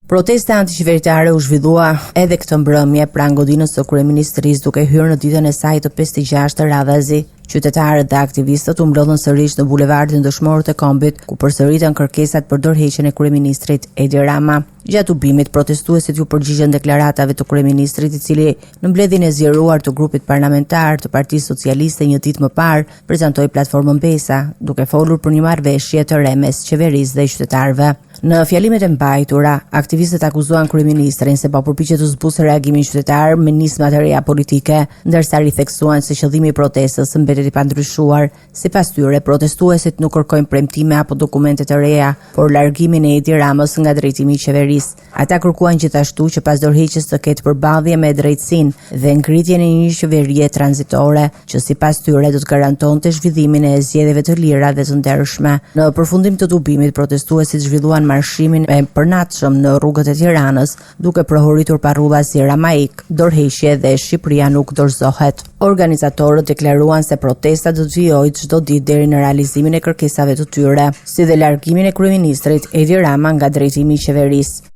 Protesta antiqeveritare u zhvillua edhe këtë mbrëmje pranë godinës së kryeministrisë duke hyrë në ditën e saj të 56 radhazi. Qytetarët dhe aktivistët u mblodhën sërish në bulevardin Dëshmorët e Kombit, ku përsëritën kërkesat për dorëheqjen e kryeministrit Edi Rama. Gjatë tubimit, protestuesit iu përgjigjën deklaratave të kryeministrit, i cili në mbledhjen e zgjeruar të grupit parlamentar të Partisë Socialiste një ditë më parë prezantoi platformën Besa, duke folur për një marrëveshje të re mes qeverisë dhe qytetarëve. Në fjalimet e mbajtura, aktivistët akuzuan kryeministrin se po përpiqet të zbusë reagimin qytetar me nisma të reja politike, ndërsa ritheksuan se qëllimi i protestës mbetet i pandryshuar. Sipas tyre, protestuesit nuk kërkojnë premtime apo dokumente të reja, por largimin e Edi Ramës nga drejtimi i qeverisë. Ata kërkuan gjithashtu që pas dorëheqjes të ketë përballje me drejtësinë dhe ngritjen e një qeverie tranzitore, që sipas tyre do të garantonte zhvillimin e zgjedhjeve të lira dhe të ndershme. Në përfundim të tubimit, protestuesit zhvilluan marshimin e përnatshëm në rrugët e Tiranës, duke brohoritur parulla si Rama ik, dorëheqje dhe Shqipëria nuk dorëzohet. Organizatorët deklaruan se protesta do të vijojë çdo ditë deri në realizimin e kërkesave të tyre, si dhe largimin e kryeministrit Edi Rama nga drejtimi i qeverisë.